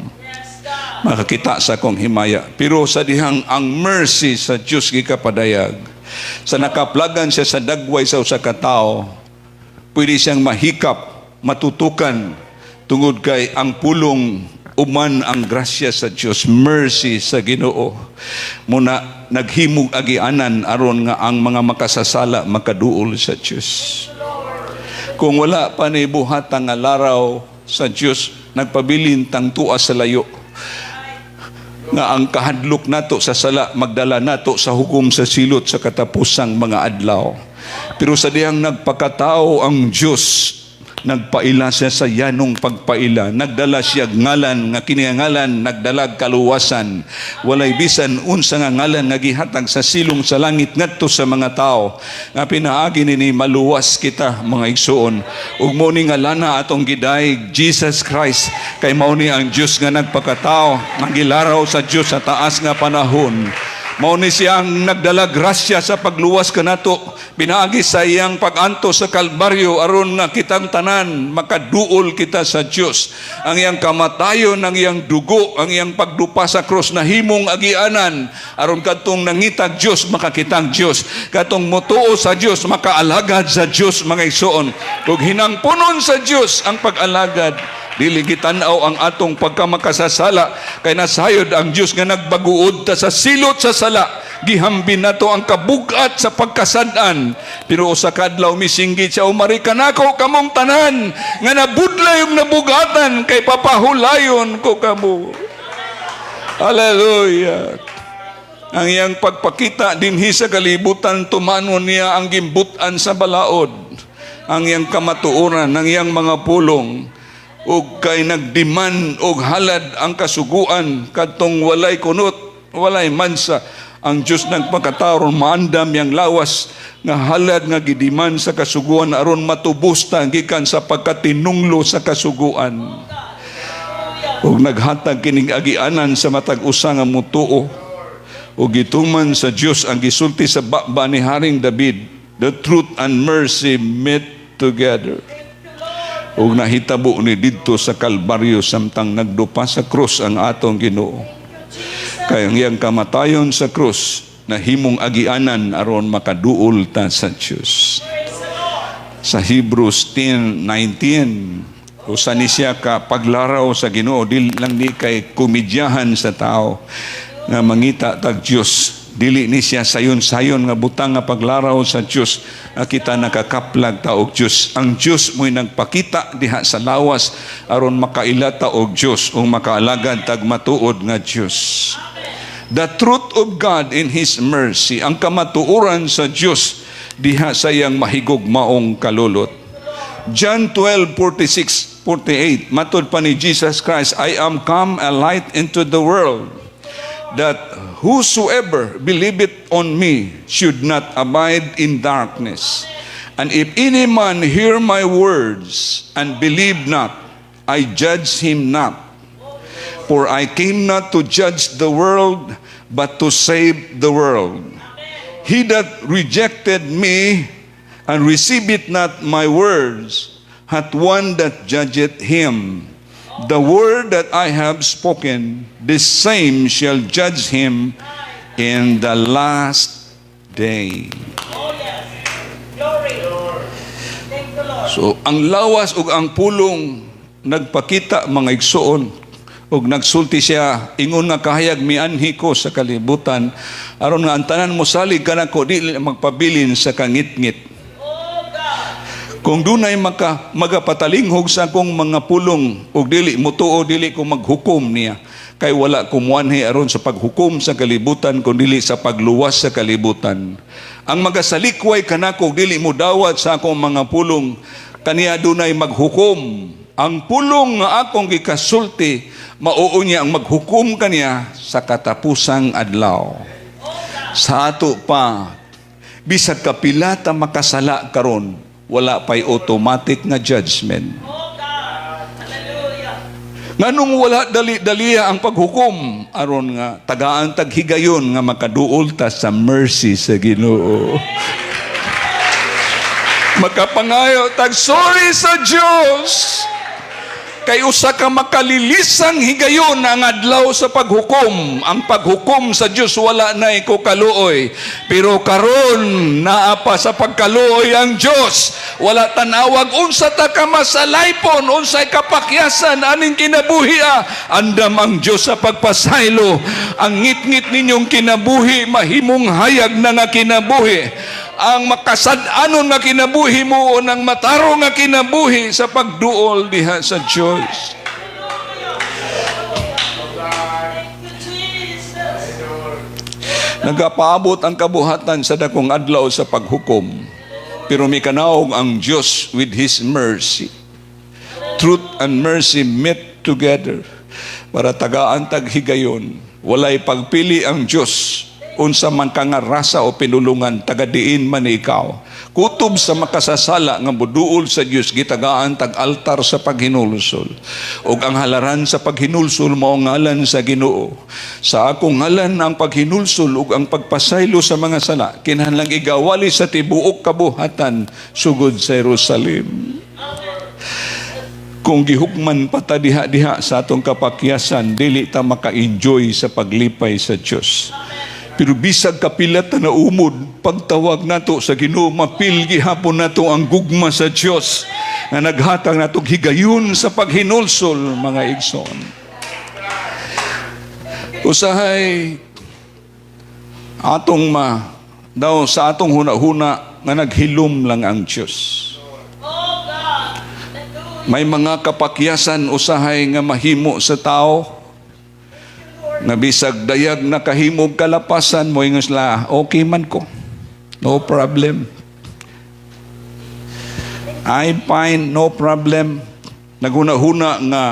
[SPEAKER 1] Makakita sa akong himaya." Pero sa dihang ang mercy sa Dios gikapadayag, sa nakaplagan siya sa dagway sa usa ka tawo, pwede siyang mahikap, matutukan, tungod kay ang pulong uman ang grasya sa Dios, mercy sa Ginoo. Muna naghimog agianan aron nga ang mga makasasala makaduol sa Dios. Kung wala pa ni buhatan nga laraw sa Dios, nagpabilin tang tuwa sa layo nga ang kahadlok nato sa sala magdala nato sa hukom sa silot sa katapusang mga adlaw. Pero sa dihang nagpakatao ang Dios, nagpaila siya sa yanong pagpaila. Nagdala siya ngalan nga kini nga ngalan nagdalag kaluwasan. Walay bisan unsa nga ngalan nga gihatag sa silong sa langit ngadto sa mga tao nga pinaagi nini maluwas kita, mga igsuon. Ug mo ni ngalana atong gidayeg, Jesus Christ, kay mao ni ang Dios nga nagpakatao, ang gilaraw sa Dios sa taas nga panahon. Mao ni siyang nagdala grasya sa pagluwas kanato pinaagi sa iyang pag-antos sa Kalbaryo aron nga kitang tanan makaduol kita sa Dios. Ang iyang kamatayon, ang iyang dugo, ang iyang pagdupa sa krus nahimong agianan aron kadtong nangitag Dios makakitang Dios. Katong motuo sa Dios makaalagad sa Dios, mga igsoon. Ug hinangpunon sa Dios ang pag-alagad. Dili gitan-aw ang atong pagkamakasasala kay nasayod ang Dios nga nagbaguod ta sa silot sa sala. Gihambin nato ang kabugat sa pagkasad-an. Pero usa ka adlaw misinggit siya, "Umari kanako kamong tanan nga nabudlay ug nabugatan kay papahulayon ko kamo." Hallelujah. Ang iyang pagpakita dinhi sa kalibutan, tumanon niya ang gimbut-an sa balaod. Ang iyang kamatuoran, ang iyang mga pulong, ug kay nagdiman og halad ang kasuguan kadtong walay kunot, walay mansa. Ang Dios nagpakatao aron maandam yang lawas nga halad nga gidiman sa kasuguan aron matubos ta gikan sa pagkatinunglo sa kasuguan. Ug naghatag kining agianan sa matag usa nga mutuo ug gituman sa Dios ang gisulti sa baba ni Haring David, "The truth and mercy met together." Ug nahitabo ni didto sa Kalbaryo samtang nagdupa sa krus ang atong Ginoo. Kay ang iyang kamatayon sa krus nahimong agianan aron makaduol ta sa Dios. Sa Hebrews 10:19, usa ni siya ka paglaraw sa Ginoo, dili lang ni kay komedyahan sa tao nga mangita tag Dios. Dili ni siya sayon-sayon nga butang nga paglaraw sa Dios nga kita nakakaplag ta og Dios. Ang Dios mo'y nagpakita diha sa lawas aron makaila ta og Dios ug makaalagad tag matuod nga Dios. The truth of God in His mercy, ang kamatuoran sa Dios diha sa iyang mahigugmaong kalulot. John 12:46 48, matod pa ni Jesus Christ, "I am come a light into the world, that whosoever believeth on me should not abide in darkness. And if any man hear my words and believe not, I judge him not. For I came not to judge the world, but to save the world. He that rejected me and receiveth not my words hath one that judgeth him. The word that I have spoken, this same shall judge him in the last day."
[SPEAKER 3] Oh, yes. Glory. Thank you, Lord.
[SPEAKER 1] So, ang lawas ug ang pulong nagpakita, mga igsuon, ug nagsulti siya ingon nga kahayag, "Mianhi ko sa kalibutan aron nga ang tanan mosalig kanako dili magpabilin sa kangitngit."
[SPEAKER 3] Oh, God.
[SPEAKER 1] "Kung dunay maka magapatalinghog sa akong mga pulong ug dili mutuo, dili ko maghukom niya. Kay wala ko muanhi aron sa paghukom sa kalibutan kun dili sa pagluwas sa kalibutan. Ang magasalikway kanako ug dili modawat sa akong mga pulong, kaniya dunay maghukom. Ang pulong nga akong gikasulti, mao niya ang maghukom kaniya sa katapusang adlaw." Sa ato pa, bisag kapila ta makasala karon, Wala pa'y automatic nga judgment.
[SPEAKER 3] Oh God. Hallelujah.
[SPEAKER 1] Nganong wala dali-daliya ang paghukom? Aron nga tagaan tag higayon nga makaduol ta sa mercy sa Ginoo. Makapangayo tag sorry sa Dios. Kay usa ka makalilisang higayon ang adlaw sa paghukom. Ang paghukom sa Dios, wala na kaluoy. Pero karon naa pa sa pagkaluoy ang Dios. Wala tanawag unsa ta ka masalaypon, unsay kapakyasan aning kinabuhi ah. Andam ang Dios sa pagpasaylo. Ang ngitngit ninyong kinabuhi mahimong hayag na nga kinabuhi, ang makasad-anon nga kinabuhi mo o ng matarong nga kinabuhi sa pagduol diha sa Diyos.
[SPEAKER 3] Thank you, Jesus.
[SPEAKER 1] Nagapaabot ang kabuhatan sa dakong adlaw sa paghukom. Pero mikanaog ang Diyos with His mercy. Truth and mercy met together para tagaan tag higayon. Walay pagpili ang Diyos unsa man ka nga rasa o pinulungan, tagadiin man ikaw. Kutob sa makasasala nga muduol sa Dios, gitagaan tag altar sa paghinulsol. Ug ang halaran sa paghinulsol mao ang ngalan sa Ginoo. Sa akong ngalan ang paghinulsol ug ang pagpasaylo sa mga sala kinahanglang igawali sa tibuok kabuhatan sugod sa Jerusalem. Kung gihukman pa ta diha-diha sa atong kapakyasan, dili ta maka-enjoy sa paglipay sa Dios. Pero bisag kapila ta na umod, pagtawag nato sa Ginoo, ma-feel gihapon nato ang gugma sa Dios nga naghatag nato higayon sa paghinulsol, mga igsoon. Usahay atong ma daw sa atong huna-huna nga naghilom lang ang Dios.
[SPEAKER 3] Oh God. Hallelujah.
[SPEAKER 1] May mga kapakyasan usahay nga mahimo sa tao nga bisag dayag nakahimog kalapasan mo, ingon sila, "Okay man ko. No problem. I'm fine, no problem." Naghuna-huna nga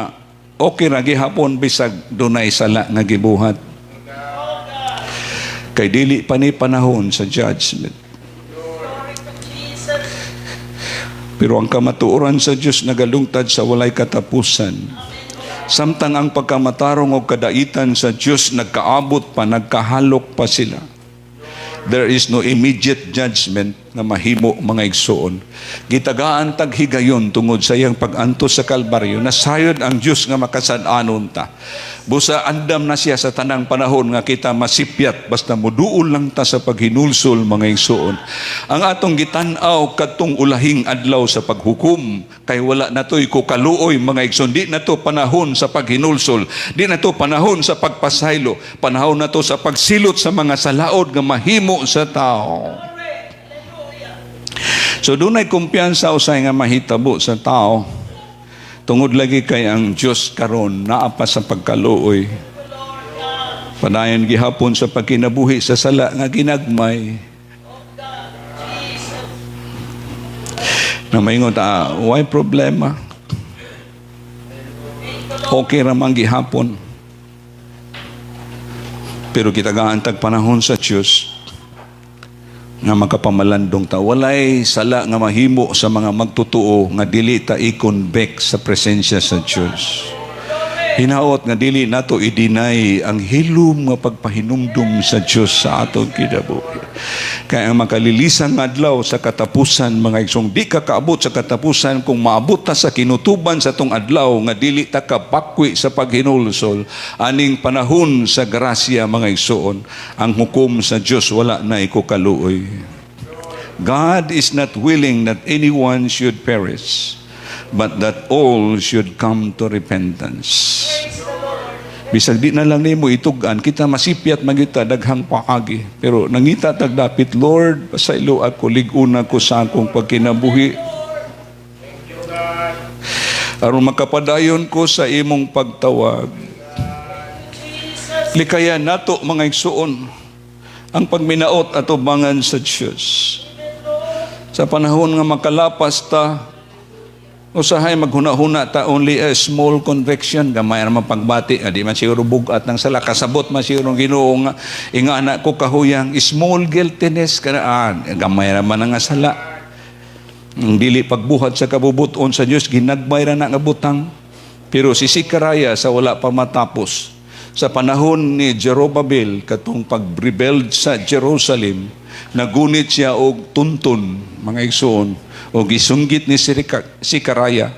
[SPEAKER 1] okay ra gihapon bisag dunay sala nga gibuhat. Kay dili pa ni panahon sa judgment.
[SPEAKER 3] Glory to Jesus.
[SPEAKER 1] Pero ang kamatuoran sa Dios nagalungtad sa walay katapusan. Samtang ang pagkamatarong o kadaitan sa Dios nagkaabot pa, nagkahalok pa sila. There is no immediate judgment na mahimo, mga igsoon. Gitagaan tag higayon tungod sa iyang pag-antos sa Kalbaryo. Nasayod ang Dios nga makasad-anon ta. Busa andam na siya sa tanang panahon nga kita masipyat basta muduol lang ta sa paghinulsol, mga igsoon. Ang atong gitan-aw kadtong ulahing adlaw sa paghukom kay wala na to'y kukaluoy, mga igsoon. Di na to panahon sa paghinulsol. Di na to panahon sa pagpasaylo. Panahon na to sa pagsilot sa mga salaod nga mahimo sa tao. So dunay kumpiyansa usay nga mahitabo sa tao. Tungod lagi kay ang Diyos karon naa pa sa pagkaluoy. Padayon gihapon sa pagkinabuhi sa sala nga ginagmay. Na maingon ta, "Why problema? Okay ra man gihapon." Pero gitagaan tag panahon sa Diyos nga makapamalandong ta. Walay sala nga mahimo sa mga magtutuo nga dili ta i-convict sa presensya sa Diyos. Hinaot nga dili nato i-deny ang hilom nga pagpahinumdum sa Diyos sa atong kinabuhi. Kaya ang makalilisang adlaw sa katapusan, mga igsoon, di ka kaabot sa katapusan kung maabot ta sa kinutuban sa tong adlaw nga dili ta kapakwi sa paghinulsol aning panahon sa grasya, mga igsoon. Ang hukom sa Diyos, wala na ikukaluoy. God is not willing that anyone should perish, but that all should come to repentance. Bisag di na lang nimo itug-an, kita masipyat magyud ta, daghang paagi. Pero nangita tag dapit, "Lord, pasaylo ako, lig-una ko sa akong pagkinabuhi. Aron makapadayon ko sa imong pagtawag." Likayan nato, mga igsuon, ang pagminaot atubangan sa Diyos. Sa panahon nga makalapas ta, usahay maghuna-huna ta, only a small conviction, gamay ra man pagbati, di man siguro bugat ng sala, kasabot man siguro ng Ginoo nga ingana ko kahuyang, small guiltiness kana, gamay ra man ang sala. Ang dili pagbuhat sa kabubut-on sa Dios, ginagmay ra na nga butang. Pero si Zechariah, sa wala pa matapos, sa panahon ni Jerobabel, katong pag-rebuild sa Jerusalem, nagunit siya og tunton, mga igsoon, o gisunggit ni Zechariah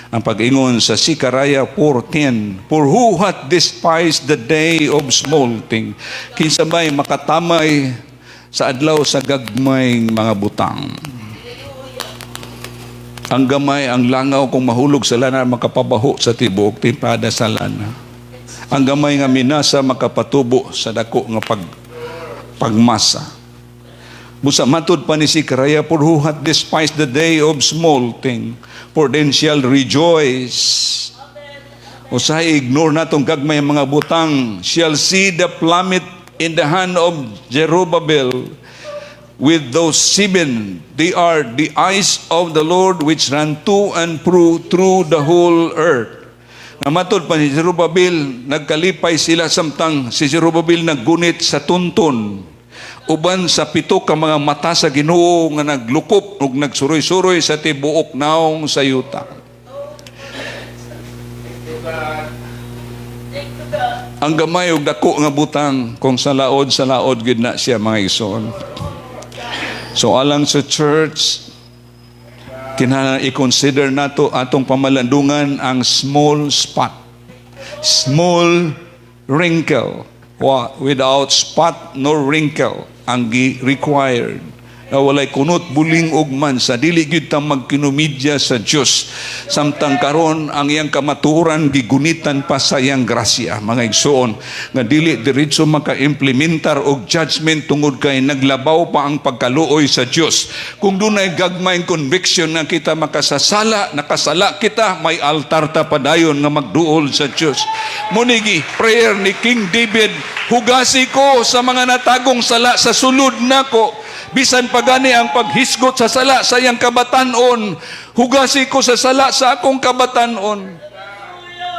[SPEAKER 1] ang pag-ingon sa Zechariah 4:10, "For who hath despised the day of small thing?" Kinsa may makatamay sa adlaw sa gagmayng mga butang? Ang gamay, ang langaw kung mahulog sa lana, makapabaho sa tibuok timplada sa lana. Ang gamay nga minasa makapatubo sa dako nga pagmasa. Busa matud pa ni Zechariah, "For who hath despised the day of small thing? For then shall rejoice." Usahay ignore natong gagmay ang mga butang. "Shall see the plummet in the hand of Jerubbaal with those seven. They are the eyes of the Lord which run to and fro through the whole earth." Nga matod pa ni Zerubbabel, nagkalipay sila samtang si Zerubbabel naggunit sa tunton uban sa pito ka mga mata sa Ginoo nga naglukop ug nagsuroy-suroy sa tibuok naong sa yuta.
[SPEAKER 3] Thank you, God.
[SPEAKER 1] Ang gamay ug dako nga butang, kung sa laod gid na siya, mga igsoon. So alang sa church, kinahanglan i-consider nato atong pamalandungan ang small spot, small wrinkle, without spot nor wrinkle ang gi-required na walay kunot, buling ug mansa. Dili gyud ta magkinumidya sa Dios samtang karon ang iyang kamatuoran gigunitan pa sa iyang grasya, mga igsoon, nga dili diretso maka-implementar og judgment tungod kay naglabaw pa ang pagkaluoy sa Dios. Kung dunay gagmayng conviction nga kita makasasala, nakasala kita, may altar ta padayon nga magduol sa Dios. Mao ni gi prayer ni King David, "Hugasi ko sa mga natagong sala sa sulod nako." Bisan pa gani ang paghisgot sa sala sa iyang kabatan-on, "Hugasi ko sa sala sa akong kabatan-on."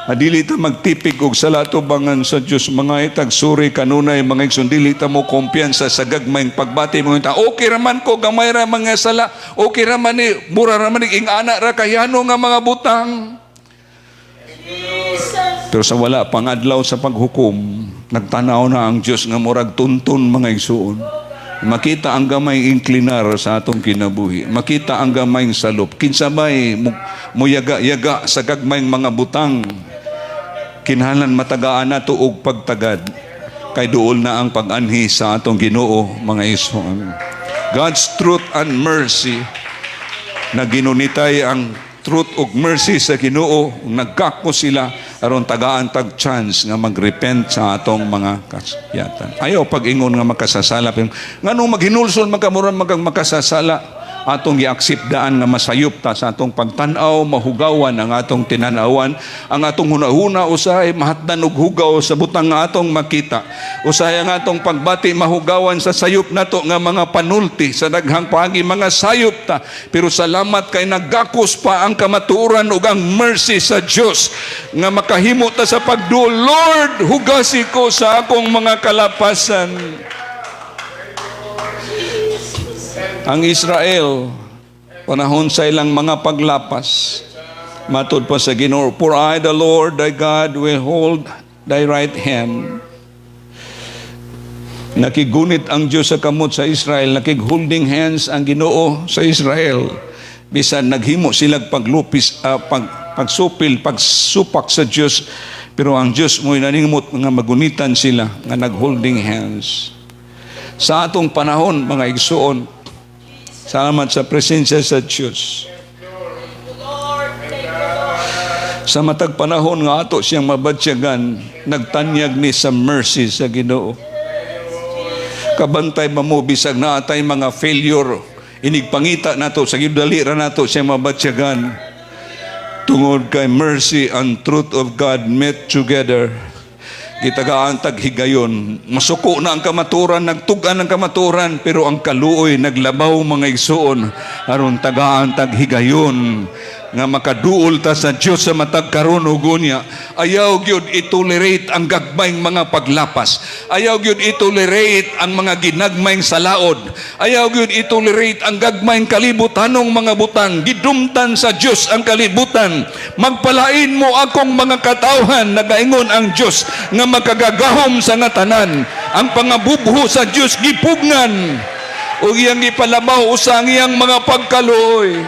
[SPEAKER 1] Adili ta magtipig og sala tubangan sa Dios, mga itag suri kanunay, mga igsoon. Dili ta mo kumpiyansa sa gagmayng pagbati mo ta, "Okay raman ko, gamay ra mga sala, okay ra man ni, mura ra man ni, ing-ana ra kayano nga mga butang."
[SPEAKER 3] Jesus.
[SPEAKER 1] Pero sa wala pang adlaw sa paghukom, nagtanaw na ang Dios nga murag tunton, mga igsuon. Makita ang gamay inklinar sa atong kinabuhi. Makita ang gamayng salop. Kinsa may muyaga-yaga sa gagmayng mga butang? Kinahanglan matagaan nato og pagtagad. Kay duol na ang pag-anhi sa atong Ginoo, mga igsoon. God's truth and mercy, na ginunitay ang truth ug mercy sa Ginoo, nagkako sila aron tagaan tag chance nga magrepent sa atong mga kasayatan. Ayaw pag-ingon nga makasasala, pero nganong maghinulsol man ka, mura magang makasasala? Atong gi-accept daan nga masayop ta sa atong pagtan-aw, mahugawan ang atong tinanawan, ang atong hunahuna usahay mahatdan og hugaw sa butang nga atong makita. Usahay ang atong pagbati mahugawan sa sayop nato nga mga panulti sa daghang paagi, mga sayop ta. Pero salamat kay nagakos pa ang kamatuoran ug ang mercy sa Dios nga makahimo ta sa pagduol, "Lord, hugasi ko sa akong mga kalapasan." Ang Israel, panahon sa ilang mga paglapas, matud pa sa Ginoo, "For I, the Lord thy God, will hold thy right hand." Nakigunit ang Diyos sa kamot sa Israel, nakig-holding hands ang Ginoo sa Israel. Bisan naghimo sila paglupis, pagsupil, pagsupak sa Diyos, pero ang Diyos mo'y naningmot nga magunitan sila nga nag-holding hands. Sa atong panahon, mga igsuon, salamat sa presensya sa Diyos.
[SPEAKER 3] Lord, thank you, Lord.
[SPEAKER 1] Sa matag panahon nga ato siyang mabatsyagan, nagtanyag ni sa mercy sa Ginoo. Kabantay ba mo bisag na atay mga failure, inigpangita nato sa Ginoo, dali ra nato siyang mabatsyagan. Tungod kay mercy and truth of God met together. Gitagaan tag higayon. Masuko na ang kamaturan, nagtugan ang kamaturan, pero ang kaluoy naglabaw, mga igsuon. Aron tagaan tag higayon nga makaduol ta sa Dios sa matag karon ug unya. Ayaw gyud i-tolerate ang gagmayng mga paglapas. Ayaw gyud i-tolerate ang mga ginagmayng salaod. Ayaw gyud i-tolerate ang gagmayng kalibutanong mga butang. Gidumtan sa Dios ang kalibutan. "Magpalain mo akong mga katawhan," nagaingon ang Dios nga makagagahom sa nga tanan. Ang pangabubho sa Dios gipugnan ug iyang gipalabaw usa ang iyang mga pagkaluoy.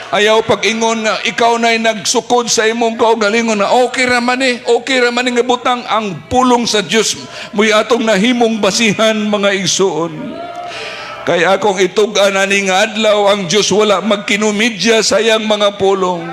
[SPEAKER 1] Ayaw pag-ingon nga ikaw na'y nagsukod sa imong kaugalingon na okay ra man eh, okay ra man ni nga butang. Ang pulong sa Dios mo'y atong nahimong basihan, mga igsuon. Kay akong itug-an ani nga adlaw, ang Dios wala magkinumidya sa iyang mga pulong.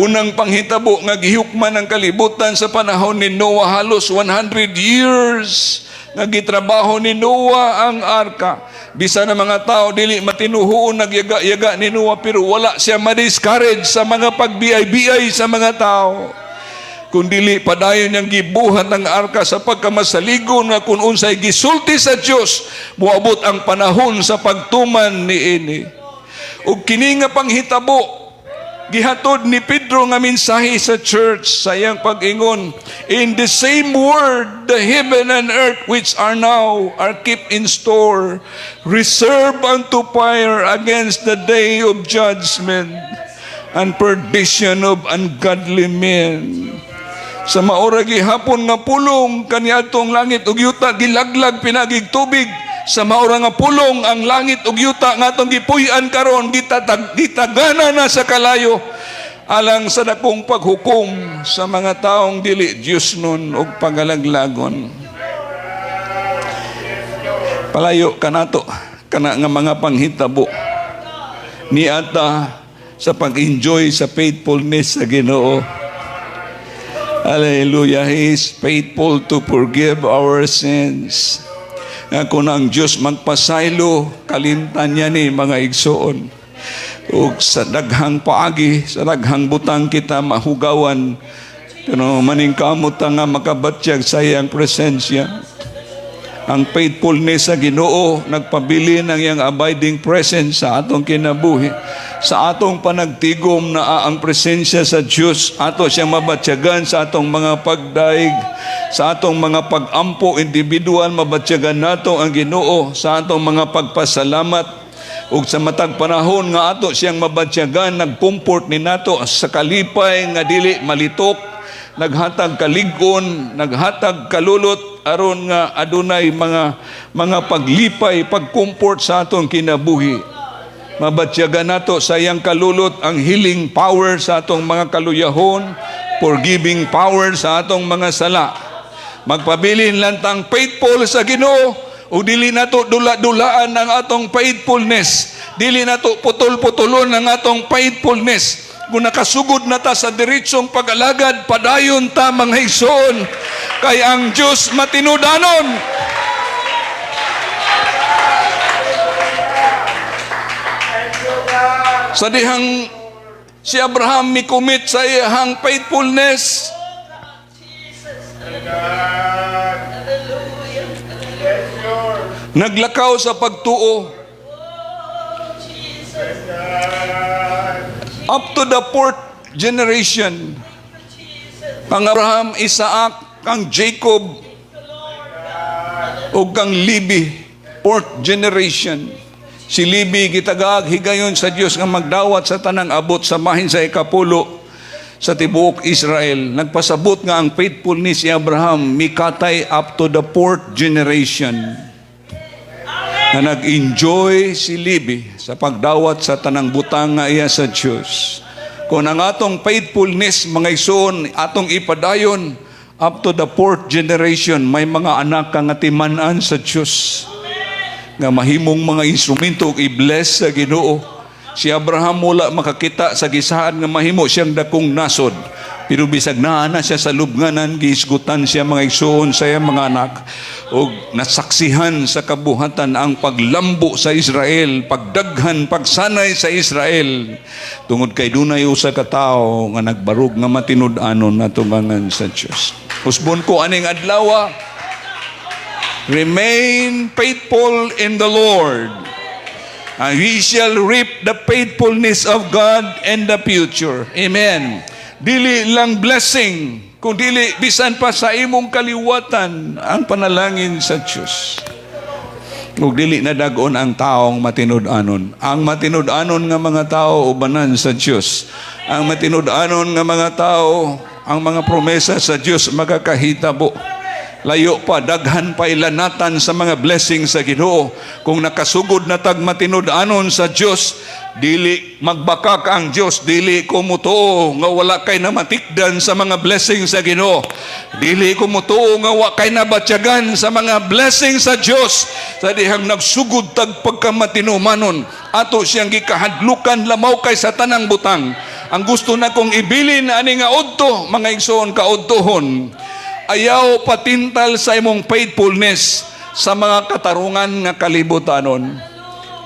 [SPEAKER 1] Unang panghitabo nga gihukman ang kalibutan sa panahon ni Noah, halos 100 years nga gitrabaho ni Noah ang arka. Bisan ang mga tao dili matinuhuon, nagyaga-yaga ni Noah, pero wala siya ma-discourage sa mga pagbiay-biay sa mga tao. Kung dili padayon niyang gibuhat ang arka sa pagkamasaligon nga kung unsay gisulti sa Dios, moabot ang panahon sa pagtuman niini. Ug kini nga panghitabo gihatod ni Pedro nga mensahe sa church sa iyang pag-ingon, "In the same word, the heaven and earth which are now are kept in store, reserved unto fire against the day of judgment and perdition of ungodly men." Sa maora gihapon nga pulong kaniadtong langit ug yuta gilaglag pinaagig tubig. Sa maora nga pulong, ang langit ug yuta nga atong gipuy-an karon gitagana na sa kalayo alang sa dakong paghukom sa mga taong dili Diyosnon ug pagalaglagon. Palayo kanato kana nga mga panghitabo niata sa pag-enjoy sa faithfulness sa Ginoo. Hallelujah. He is faithful to forgive our sins. Nga kung ang Diyos magpasaylo, kalimtan niya ni, mga igsoon. Ug sa daghang paagi, sa daghang butang kita mahugawan. Pero maningkamot ta nga makabatyag sa iyang presensya. Ang faithfulness sa Ginoo nagpabilin ang iyang abiding presence sa atong kinabuhi. Sa atong panagtigom na ang presensya sa Dios, ato siyang mabatyagan sa atong mga pagdaig, sa atong mga pag-ampo individual, mabatyagan nato ang Ginoo sa atong mga pagpasalamat, ug sa matag panahon nga ato siyang mabatyagan, nagcomfort ni nato sa kalipay nga dili malitok, naghatag kalig-on, naghatag kalulot aron nga adunay mga paglipay, pagcomfort sa atong kinabuhi. Mabatyagan nato sa iyang kalulot ang healing power sa atong mga kaluyahon, forgiving power sa atong mga sala. Magpabilin lang tang faithful sa Ginoo ug dili nato dula-dulaan ang atong faithfulness. Dili nato putol-putulon ang atong faithfulness. Kung nakasugod na ta sa diretsong pag-alagad, padayon ta, mga igsoon. Kay ang Diyos matinudanon. Sa dihang si Abraham mi-commit sa iyang faithfulness,
[SPEAKER 3] Hallelujah.
[SPEAKER 1] Naglakaw sa pagtuo
[SPEAKER 3] Jesus.
[SPEAKER 1] Up to the fourth generation. Kang Abraham, Isaac, kang Jacob, ug kang Levi, fourth generation. Si Levi gitagaag higayon sa Dios nga magdawat sa tanang abot sa mahin sa ikapulo sa tibuok Israel. Nagpasabot nga ang faithfulness ni Abraham mikatay up to the fourth generation. Na nag-enjoy si Levi sa pagdawat sa tanang butang nga iya sa Dios. Kung ang atong faithfulness, mga igsoon, atong ipadayon up to the fourth generation, may mga anak ka nga timan-an sa Dios nga mahimong mga instrumento ug i-bless sa Ginoo. Si Abraham wala makakita sa gisaad nga mahimo siyang dakong nasod. Pero bisag naa na siya sa lubnganan, gihisgutan siya, mga igsoon, sa iyang mga anak ug nasaksihan sa kabuhatan ang paglambo sa Israel, pagdaghan, pagsanay sa Israel. Tungod kay dunay usa ka tawo nga nagbarog nga matinud-anon atubangan sa Dios. Usbon ko aning adlaw, remain faithful in the Lord. And we shall reap the faithfulness of God in the future. Amen. Dili lang blessing, kung dili bisan pa sa imong kaliwatan ang panalangin sa Diyos. Ug dili na dag-on ang taong matinud-anon. Ang matinud-anon nga mga tao ubanan sa Dios. Ang matinud-anon nga mga tao, ang mga promesa sa Dios makakahitabo. Layo pa, daghan pa ilanatan sa mga blessings sa Ginoo. Kung nakasugod na tag matinud-anon sa Dios, dili magbakak ang Dios, dili ko mutuo nga wala kay namatikdan sa mga blessings sa Ginoo. Dili ko mutuo nga wa kay nabatyagan sa mga blessings sa Dios. Sa dihang nagsugod tag pagkamatinumanon, ato siyang gikahadlukan lamaw kay sa tanang butang. Ang gusto na kong ibilin ani nga udto, mga igsoon kaudtohon, ayaw patintal sa imong faithfulness sa mga katarungan nga kalibutanon.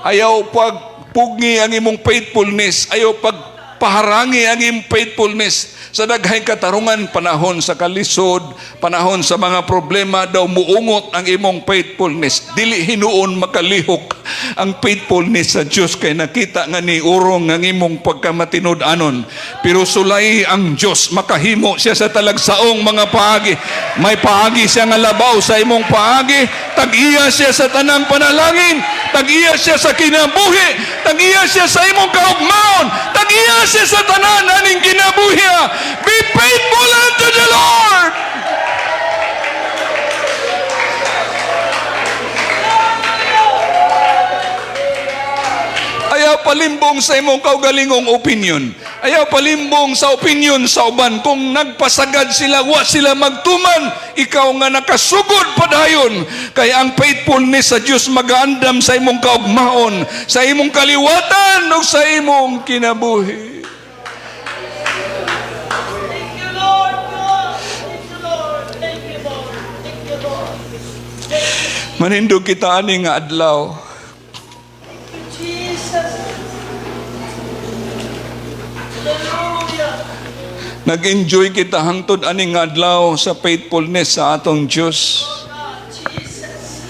[SPEAKER 1] Ayaw pagpugngi ang imong faithfulness, ayaw pagpaharangi ang imong faithfulness sa daghang katarungan, panahon sa kalisod, panahon sa mga problema daw muungot ang imong faithfulness. Dili hinuon makalihok ang faithfulness sa Dios kay nakita nga ni urong ang imong pagkamatinud-anon. Pero sulay ang Dios, makahimo siya sa talagsaong mga paagi. May paagi siya nga labaw sa imong paagi, tag-iya siya sa tanang panalangin, tag-iya siya sa kinabuhi, tag-iya siya sa imong kaugmaon, tag-iya siya sa tanan aning kinabuhi. Be faithful unto the Lord. Ayaw palimbong sa imong kaugalingong opinion. Ayaw palimbong sa opinion sa uban. Kung nagpasagad sila, wa sila magtuman, ikaw nga nakasugod padayon. Kaya ang faithfulness sa Dios magaandam sa imong kaugmaon, sa imong kaliwatan, ug sa imong kinabuhi.
[SPEAKER 3] Thank you, Lord God. Thank you, Lord. Thank you, Lord. Thank you, Lord.
[SPEAKER 1] Manindog kita ani nga adlaw.
[SPEAKER 3] Thank you, Jesus. Hallelujah.
[SPEAKER 1] Nag-enjoy kita hangtod ani nga adlaw sa faithfulness sa atong Dios.
[SPEAKER 3] God, Jesus.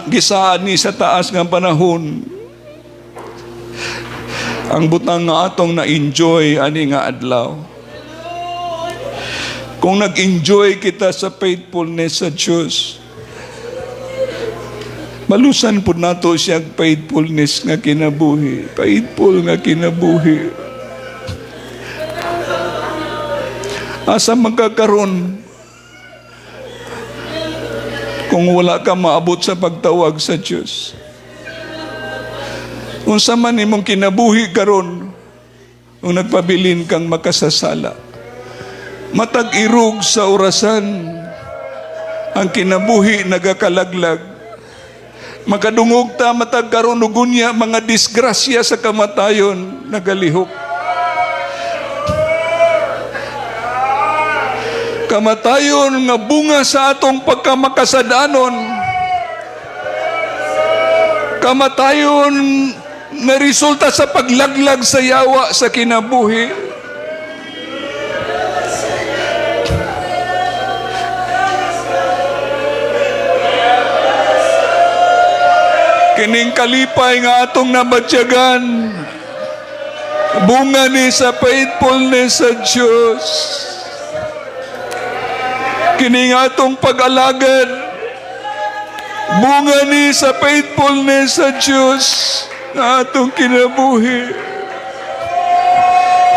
[SPEAKER 1] Gisaad ni sa taas nga panahon. Ang butang nga atong na-enjoy ani nga adlaw. Kung nag-enjoy kita sa faithfulness sa Dios, malusan pud nato siya ang faithfulness nga kinabuhi. Faithful nga kinabuhi. Asa magkakaroon kung wala ka maabot sa pagtawag sa Dios? Unsa man imong kinabuhi karon kung nagpabilin kang makasasala? Matag irog sa orasan, ang kinabuhi nagakalaglag. Makadungog ta matag karon ug unya, mga disgrasya sa kamatayon nagalihok. Kamatayon nga bunga sa atong pagkamakasadanon. Kamatayon nga resulta sa paglaglag sa yawa sa kinabuhi. Kining kalipay nga atong nabatyagan, bunga ni sa faithfulness sa Diyos. Kining atong pag-alagad, bunga ni sa faithfulness sa Diyos na atong kinabuhi.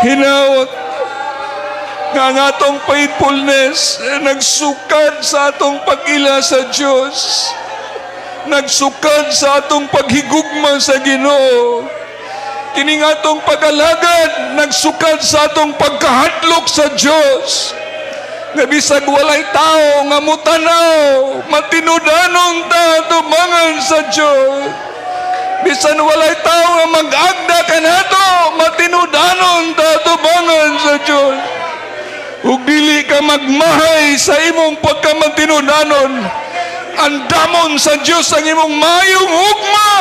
[SPEAKER 1] Hinaot nga ang atong faithfulness nagsukad sa atong pag-ila sa Diyos, nagsukad sa atong paghigugma sa Ginoo. Kining atong pag-alagad nagsukad sa atong pagkahadlok sa Diyos. Nga bisag walay tao nga mutanaw, matinud-anon ta tubangan sa Diyos. Bisan walay tao nga mag-agda kanato, matinud-anon ta tubangan sa Diyos. Ug dili ka magmahay sa imong pagkamatinud-anon, andamon sa Diyos ang imong mayong hugma.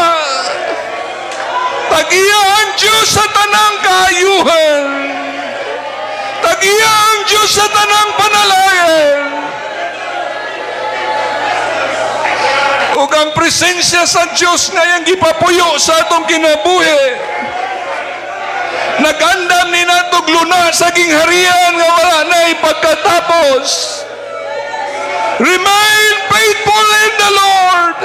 [SPEAKER 1] Tag-iya ang Diyos sa tanang kaayuhan. Tag-iya ang Diyos sa tanang panalangin. Ug ang presensya sa Dios nga iyang gipapuyo sa atong kinabuhi, nagandam ni natog luna sa gingharian nga wala na ipagkatapos. Remain faithful in the Lord.